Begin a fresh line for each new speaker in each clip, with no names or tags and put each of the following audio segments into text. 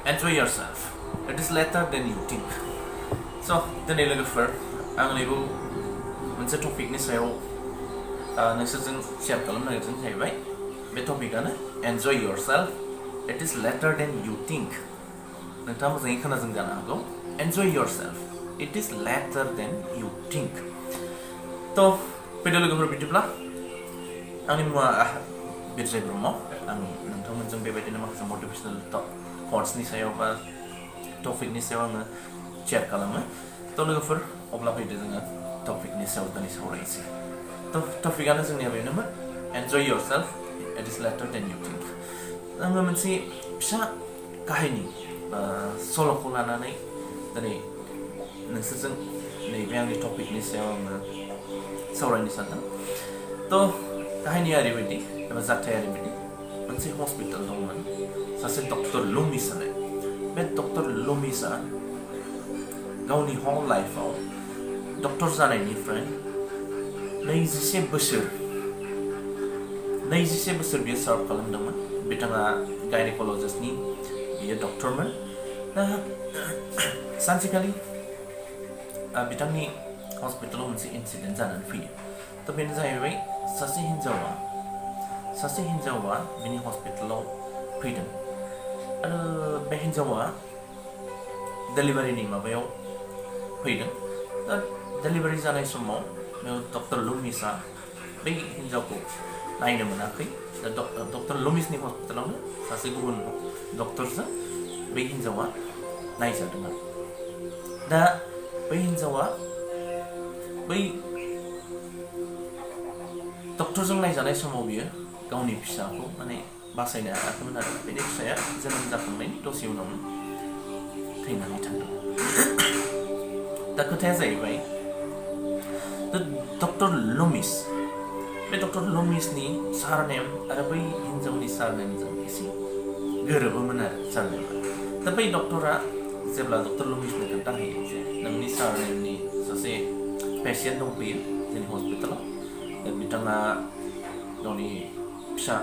Enjoy yourself. It is later than you think. So, दिनै लोगोफोर आं नैबो मोनसे टपिकनि सायाव नोंसोरजों शेयार खालामनो नागिरदों जाहैबाय बे टपिकआनो enjoy yourself. It is later than you think. नोंथाङा मोजाङै खोनादों जानो हागौ. Enjoy yourself. It is later than you think. तो फैदो लोगोफोर बिदिब्ला आंनि मुङा बिरजय ब्रह्म. आं नोंथांमोनजों बेबायदिनो माखासे motivational थट्सनि सायाव बा टपिकनि सायाव आङो शेयार खालामो. तो लोगोफोर अब्ला फैदो जोङो टपिकनि सायाव दिनै सावरायनोसै. तो टपिकआनो जोंनिया बेनोमोन enjoy yourself. It is later than you think. आङो मोनसे फिसा काहिनी सल'खौ लानानै दिनै नोंसोरजों नैबे आंनि टपिकनि सायाव आङो सावरायनो सानदों. तो काहिनीया ओरैबायदि एबा जाथाया ओरैबायदि मोनसे हस्पिटाल दंमोन. सासे डक्टर लुमिस होननाय. बे डक्टर लुमिसआ गावनि हल लाइफआव डक्टर जानायनिफ्राय 21 बोसोर बियो सार्भ खालामदोंमोन. बिथाङा गायनेक'लजिस्टनि बियो डक्टरमोन. दा सानसेखालि बिथांनि हस्पिटालाव मोनसे इन्सिडेन्ट जानानै फैयो. थ' बेनो जाहैबाय सासे हिन्जावा बिनि हस्पिटालाव फैदों आरो बे हिन्जावा डेलिभारिनि माबायाव फैदों. दा डेलिभारि जानाय समाव डक्टर लुमिसआ बै हिन्जावखौ नायनो मोनाखै. दा डक्टर लुमिसनि हस्पिटालावनो सासे गुबुन डक्टरजों बै हिन्जावा नायजादों आरो. दा बै हिन्जावा बै डक्टरजों नायजानाय समाव बियो गावनि फिसाखौ माने बासायनो हायाखैमोन आरो. बेनि फिसाया जोनोम जाखांनायनि दसे उनावनो थैनानै थांदों. दा खोथाया जाहैबाय डक्टर लुमिस, बे डक्टर लुमिसनि सारनेम आरो बै हिन्जावनि सारनेमजों एसे गोरोबोमोन आरो सारनेमा. दा बै डक्टरा जेब्ला डक्टर लुमिसनो खोन्थाहैयो जे नोंनि सारनेमनि सासे पेसेन्ट दंफैयो जोंनि हस्पिटालाव, दा बिथाङा गावनि फिसा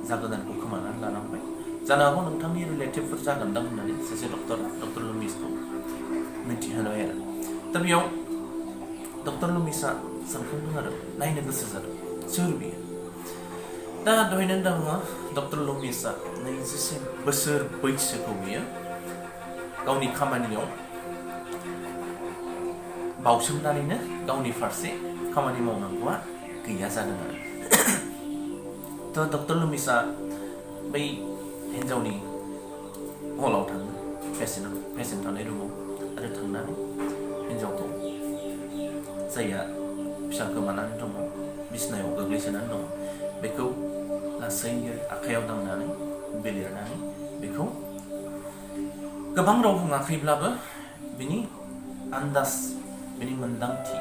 जागोदानखौ खोमानानै लानांबाय, जानो हागौ नोंथांनि रिलेटिभफोर जागोनदां होननानै सासे डक्टरा डक्टर लुमिसखौ मिथिहोबाय आरो. दा बेयाव डक्टर लुमिसआ सानखांदों आरो नायनो गोसो जादों सोर बियो. दा दहायनो होनदों डक्टर लुमिसआ 21 बोसोर बैसोखौ बियो गावनि खामानियाव बावसोमनानैनो गावनि फारसे खामानि मावनांगौआ गैया जादों आरो. थ' डक्टर लुमिसआ बै हिन्जावनि हलाव थाङो, पेसेन्ट थानाय रुमाव, आरो थांनानै हिन्जावखौ जायहा फिसा गोमानानै दङ, बिसिनायाव गोग्लैसोनानै दङ, बेखौ लासैनो आखायाव दांनानै बिलिरनानै बेखौ गोबां राव बुङाखैब्लाबो बिनि आन्दाज, बिनि मोन्दांथि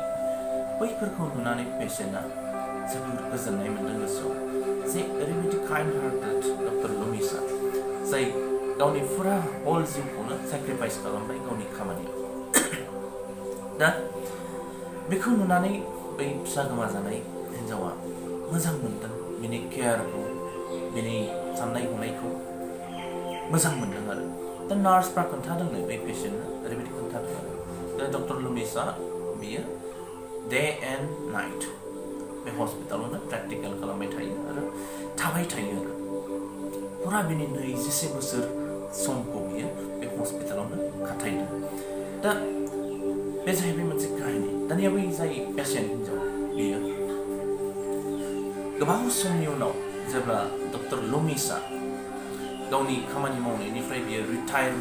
बैफोरखौ नुनानै पेसेन्टआ जोबोर गोजोननाय मोन्दों गोसोआव. जे ओरैबायदि काइन्ड हार्टेड डक्टर लुमिसआ जाय गावनि फुरा हल जिउखौनो सेक्रिफाइस खालामबाय गावनि खामानियाव. दा बेखौ नुनानै बै फिसा गोमाजानाय हिन्जावा मोजां मोनदों. बिनि केयारखौ, बिनि साननाय हनायखौ मोजां मोनदों आरो. दा नार्सफ्रा खोन्थादोंनो बै पेसेन्टनो ओरैबायदि खोन्थादों आरो. दा डक्टर लुमिसआ बियो डे एन्ड नाइट बे हस्पिटालावनो प्रेक्टिकेल खालामबाय थायो आरो थाबाय थायो आरो. फुरा बिनि 21 बोसोर समखौ बियो बे हस्पिटालावनो खाथायदों. दा बे जाहैबाय मोनसे काहिनी. दानिया बै जाय पेसेन्ट हिन्जाव बियो गोबां समनि उनाव जेब्ला डक्टर लुमिसआ गावनि खामानि मावनायनिफ्राय बियो रिटायार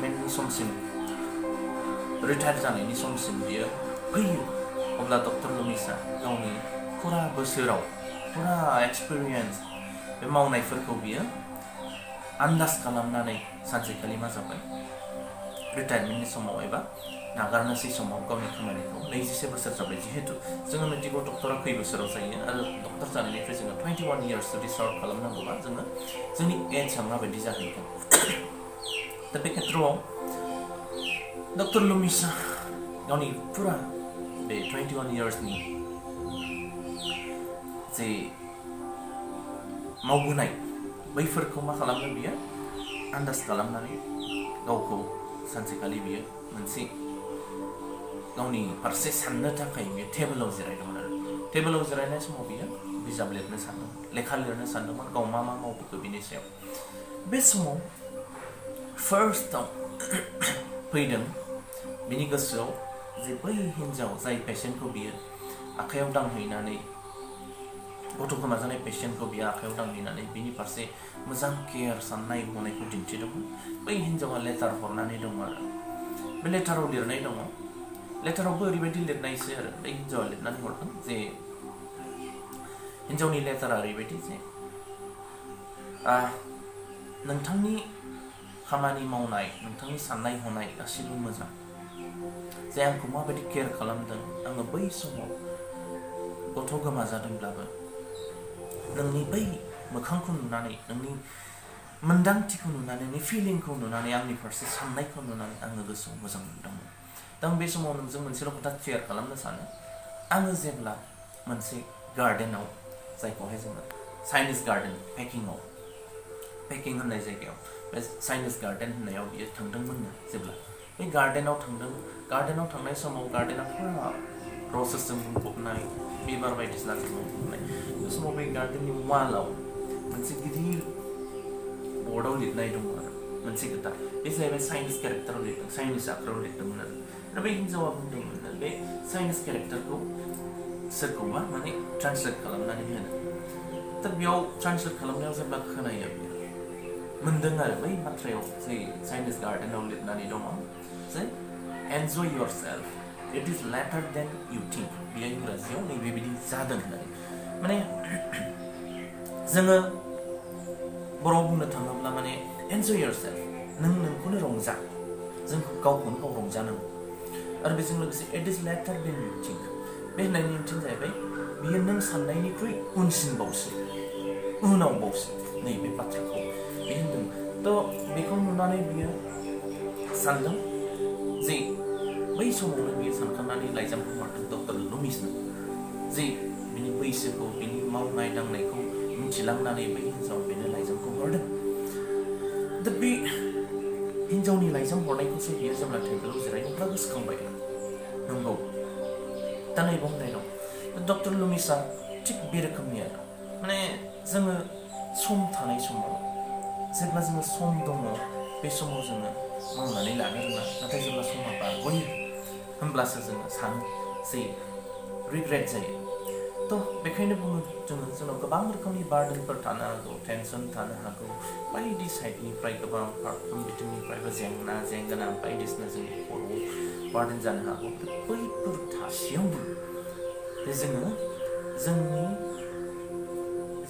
जानायनि समसिम बियो फैयो, अब्ला डक्टर लुमिसआ गावनि फुरा बोसोराव फुरा एक्सपिरियेन्स बे मावनायफोरखौ बियो आन्दाज खालामनानै सानसेखालि मा जाबाय, रिटायारमेन्टनि समाव एबा नागारनोसै समाव गावनि खामानिखौ 21 बोसोर जाबाय. जिहेतु जोङो मिथिगौ डक्टरा खै बोसोराव जायो आरो डक्टर जानायनिफ्राय जोङो 21 इयार्स जुदि सार्भ खालामनांगौबा जोङो जोंनि एजआ माबायदि जाहैगोन. दा बे खेत्रआव डक्टर लुमिसआ गावनि फुरा बे 21 इयार्सनि जे मावबोनाय बैफोरखौ मा खालामदों बियो आन्दाज खालामनानै गावखौ सानसेखालि बियो मोनसे गावनि फारसे साननो थाखाय बियो टेबोलाव जिरायदोंमोन आरो टेबोलाव जिरायनाय समाव बियो बिजाब लिरनो सानदोंमोन लेखा लिरनो सानदोंमोन गाव मा मावबोखो बिनि सायाव बे समाव फार्स्टआव फैदों बिनि गोसोआव जे बै हिन्जाव जाय पेशेन्टखौ बियो आखायाव दांहैनानै गथ' गोमाजानाय पेशेन्टखौ बियो आखायाव दांहैनानै बिनि फारसे मोजां केयार साननाय हनायखौ दिन्थिदोंमोन बै हिन्जावा लेटार हरनानै दङ आरो बे लेटाराव लिरनाय दङ लेटारावबो ओरैबायदि लिरनायसो आरो बै हिन्जावा लिरनानै हरदों जे हिन्जावनि लेटारा ओरैबायदि जे नोंथांनि खामानि मावनाय नोंथांनि साननाय हनाय गासिबो मोजां जे आंखौ माबायदि केयार खालामदों आङो बै समाव गथ' गोमाजादोंब्लाबो नोंनि बै मोखांखौ नुनानै नोंनि मोन्दांथिखौ नुनानै नोंनि फिलिंखौ नुनानै आंनि फारसे साननायखौ नुनानै आङो गोसोआव मोजां मोनदोंमोन दा आं बे समाव नोंजों मोनसेल' खोथा शेयार खालामनो सानो आङो जेब्ला मोनसे गार्डेनाव जायखौहाय जोङो चाइनिज गार्डेन पेकिं होननाय जायगायाव बे चाइनिज गार्डेन होननायाव बियो थांदोंमोननो जेब्ला बे गार्डेनाव थांनाय समाव गार्डेना फुरा रसेसजों बुंफबनाय बिबार बायदिसिनाजों बुंफबनाय बे समाव बे गार्डेननि वालाव मोनसे गिदिर बर्डआव लिरनाय दङ आरो मोनसे खोथा बे जाहैबाय चाइनिज केरेक्टाराव लिरदों चाइनिज आखराव लिरदोंमोन आरो बे हिन्जावा बुंदोंमोन बे चाइनिज केरेक्टारखौ सोरखौबा माने ट्रान्सलेट खालामनानै होनो दा बेयाव ट्रान्सलेट खालामनायाव जेब्ला खोनायो बियो मोनदों आरो बै बाथ्रायाव जे चाइनिज गार्डेनाव लिरनानै दङ जे enjoy your self it is later than you think बेयो इंराजियाव नैबेबायदि जादों होननानै माने जोङो बर'आव बुंनो थाङोब्ला माने एन्जय योर सेल्फ नों नोंखौनो रंजा जों गावखौनो गाव रंजानांगौ आरो बेजों लोगोसे it is later than you think बे होननायनि ओंथिया जाहैबाय बियो नों साननायनिख्रुइ उनावबावसो नैबे बाथ्राखौ बे होनदों थ' बेखौ नुनानै बियो सानदों जे बै समावनो बियो सानखांनानै लाइजामखौ हरदों डक्टर लुमिसनो जे बिनि बैसोखौ बिनि मावनाय दांनायखौ मिथिलांनानै बै हिन्जाव बेनो लाइजामखौ हरदों दा बे हिन्जावनि लाइजाम हरनायखौसो बियो जेब्ला टेबोलाव जिरायदोंब्ला गोसोखांबाय नंगौ दा नैबे होननाय दं डक्टर लुमिसआ थिग बे रोखोमनि आरो माने जोङो सम थानाय समाव जेब्ला जोङो सम दङ बे समाव जोङो मावनानै लानो रोङा नाथाय जेब्ला समा बारग'यो होमब्लासो जोङो सानो जे रिग्रेट जायो थ' बेखायनो बुङो जोंनाव गोबां रोखोमनि बार्डेनफोर थानो हागौ टेनसन थानो हागौ बायदि साइडनिफ्राय गोबां फारफ्रोम बिथिंनिफ्रायबो जेंना बायदिसिना जोंनि खर'आव बार्डेन जानो हागौ बैफोर थासेयावबो जोङो जोंनि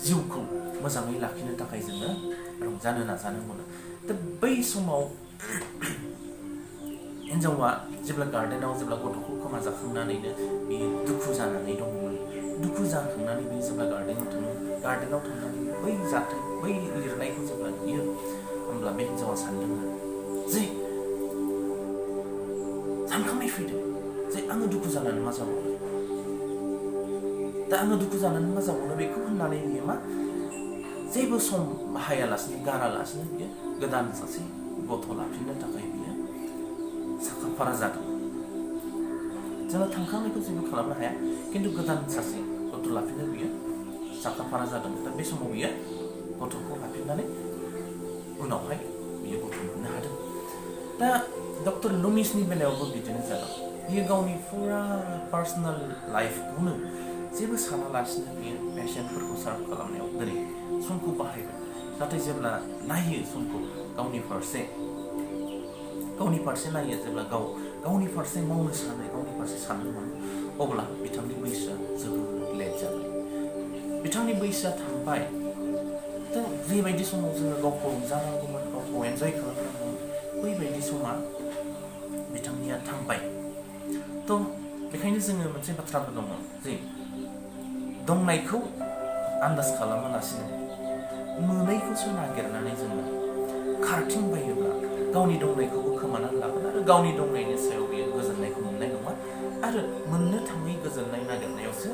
जिउखौ मोजाङै लाखिनो थाखाय जोङो रंजानो नाजानांगौ दा बै समाव हिन्जावा जेब्ला गार्डेनाव जेब्ला गथ'खौ खोमा जाखांनानैनो बियो दुखु जानानै दङमोन दुखु जाखांनानै बियो जेब्ला गार्डेनाव थांनानै बै जाथाय बै लिरनायखौ जेब्ला नुयो होमब्ला बे हिन्जावा सानदों जे सानखांनाय फैदों जे आङो दुखु जानानै मा जाबावनो दा आङो दुखु जानानै मा जाबावनो बेखौ होननानै बियो मा जेबो सम बाहायालासिनो गारालासिनो बियो गोदान सासे गथ' लाफिननो थाखाय बियो साखाफारा जादों जोङो थांखांनायखौ जेबो खालामनो हाया खिन्थु गोदान सासे गथ' लाफिननो बियो साखाफारा जादों दा बे समाव बियो गथ'खौ लाफिननानै उनावहाय बियो गथ' मोननो हादों दा डक्टर लुमिसनि बेलायावबो बिदिनो जादों बियो गावनि फुरा पार्सनेल लाइफखौनो जेबो सानालासिनो बियो पेशेन्टफोरखौ सार्भ खालामनायाव दिनै समखौ बाहायबाय नाथाय जेब्ला नायो समखौ गावनि फारसे नायो जेब्ला गावनि फारसे मावनो सानो गावनि फारसे साननो मोनो अब्ला बिथांनि बैसोआ जोबोद लेट जाबाय बिथांनि बैसोआ थांबाय दा जेबायदि समाव जोङो गावखौ रंजानांगौमोन गावखौ एन्जय खालामनांगौमोन बैबायदि समा बिथांनिया थांबाय थ' बेखायनो जोङो मोनसे बाथ्राबो दङ जे दंनायखौ आन्दाज खालामालासिनो मोनैखौसो नागिरनानै जोङो खारथिंबायोब्ला गावनि दंनायखौबो खोमानानै लागोन आरो गावनि दंनायनि सायाव बियो गोजोननायखौ मोननाय नङा आरो मोननो थाङै गोजोननाय नागिरनायावसो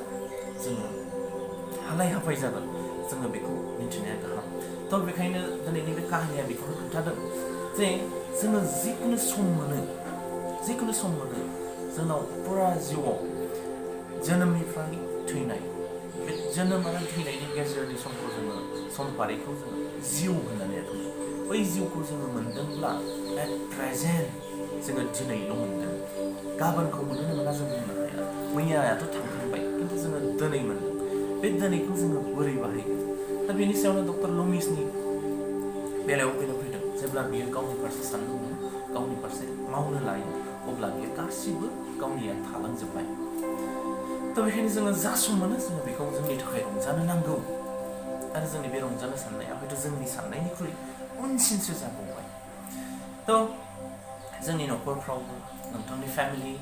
जोङो हालाय हाफाय जागोन जोङो बेखौ मिथिनाया गाहाम थ' बेखायनो दिनैनि बे काहानिया बेखौनो खोन्थादों जे जोङो जिखुनु सम मोनो जोंनाव फुरा जिउआव जोनोमनिफ्राय थैनाय बे जोनोम आरो थैनायनि गेजेरनि समखौ जोङो समफारिखौ जोङो जिउ होननानै बुङो बै जिउखौ जोङो मोनदोंब्ला एट प्रेजेन्ट जोङो दिनैल' मोनदों गाबोनखौ मोननो मोना जों बुंनो हाया मैयायाथ' थांखांबाय खिन्थु जोङो दिनै मोनदों बे दिनैखौ जोङो बोरै बाहायगोन दा बेनि सायावनो डक्टर लुमिसनि बेलायाव फैदों जेब्ला बियो गावनि फारसे साननो हमो गावनि फारसे मावनो लायो अब्ला बियो गासिबो गावनिया थालांजोब्बाय थ' बेखायनो जोङो जा सम मोनो जोङो बेखौ जोंनि थाखाय रंजानो नांगौ आरो जोंनि बे रंजानो साननाया हयथ' जोंनि साननायनिख्रुइ उनसिनसो जाबावबाय थ' जोंनि न'खरफ्रावबो नोंथांनि फेमिलि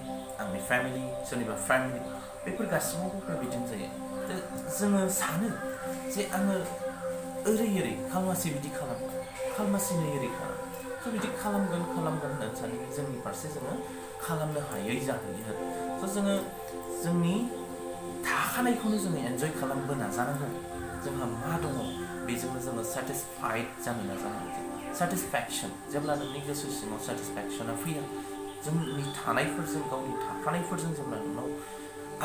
आंनि फेमिलि सोरनिबा फेमिलि बेफोर गासिबावबो बेबायदिनो जायो जोङो सानो जे आङो ओरै खालमासि बिदि खालमासिनो ओरै खालाम थ' बिदि खालामगोन होननानै सानो जोंनि फारसे जोङो खालामनो हायै जाहैयो आरो थ' जोङो जोंनि थाखानायखौनो जोङो एन्जय खालामनो नाजानांगौ जोंहा मा दङ बेजोंनो जोङो सेटिसफाइड जानो नाजानांगौ सेटिसफेक्सन जेब्ला नोंनि गोसो सिङाव सेटिसफेक्सना फैया जोंनि थानायफोरजों गावनि थाखानायफोरजों जेब्ला नोंनाव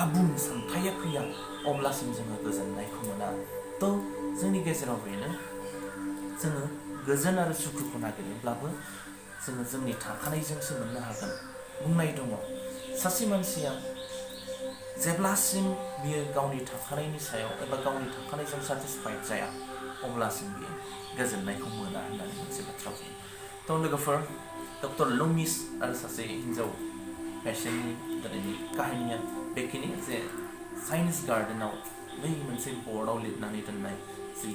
आबुं सानथाया फैया अब्लासिम जोङो गोजोननायखौ मोना थ' जोंनि गेजेराव बेनो जोङो गोजोन आरो सुखुखौ नागिरोब्लाबो जोङो जोंनि थाखानायजोंसो मोननो हागोन बुंनाय दङ सासे मानसिया जेब्लासिम बियो गावनि थाखानायनि सायाव एबा गावनि थाखानायजों सेटिसफाइड जाया अब्लासिम बियो गोजोननायखौ मोना होननानै मोनसे बाथ्रा बुङो थ' लोगोफोर डक्टर लुमिस आरो सासे हिन्जाव पेशेन्टनि दिनैनि काहिनिया बेखिनि जे साइन्स गार्डेनाव बै मोनसे बर्डआव लिरनानै दोननाय जि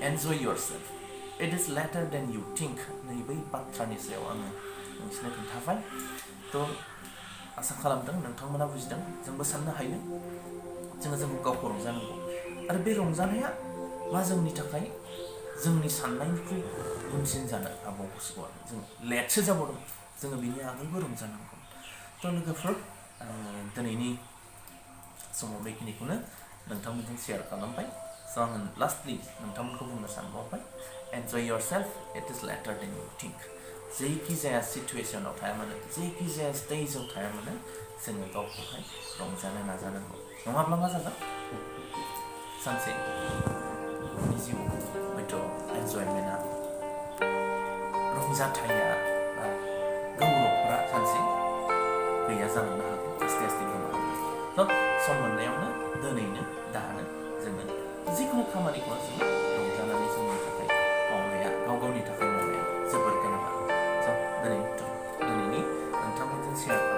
enjoy yourself it is later than you think नै बै बाथ्रानि सायाव आङो नोंसिनो खोन्थाबाय थ' आसा खालामदों नोंथांमोना बुजिदों जोंबो साननो हायो जोङो जोंखौ गावखौ रंजानांगौ आरो बे रंजानाया मा जोंनि थाखाय जोंनि साननायनिख्रुइ उनसिन जानो हाबावगौसो आरो जों लेटसो जाबावदों जोङो बिनि आगोलबो रंजानांगौ थ' लोगोफोर दिनैनि समाव बेखिनिखौनो नोंथांमोनजों शेयार खालामबाय स' आङो लास्टलि नोंथांमोनखौ बुंनो सानबावबाय enjoy yourself it is later than you think जेखि जाया सिटुवेसनाव थाया मानो जेखि जाया स्टेजाव थाया मानो जोङो गावखौहाय रंजानो नाजानांगौ नङाब्ला मा जागोन सानसे नोंनि जिउआव हयथ' एन्जयमेन्टआ रंजाथाया बा गौरबफ्रा सानसे गैया जालांनो हागौ आस्ते गोमालांनो थ' सम मोननायावनो दिनैनो दानो जोङो जिखुनु खामानिखौ जोङो रंजानानै जोंनि थाखाय मावनाया गाव गावनि थाखाय मावनाया जोबोर गोनां स' दिनैनि नोंथांमोनजों शेयार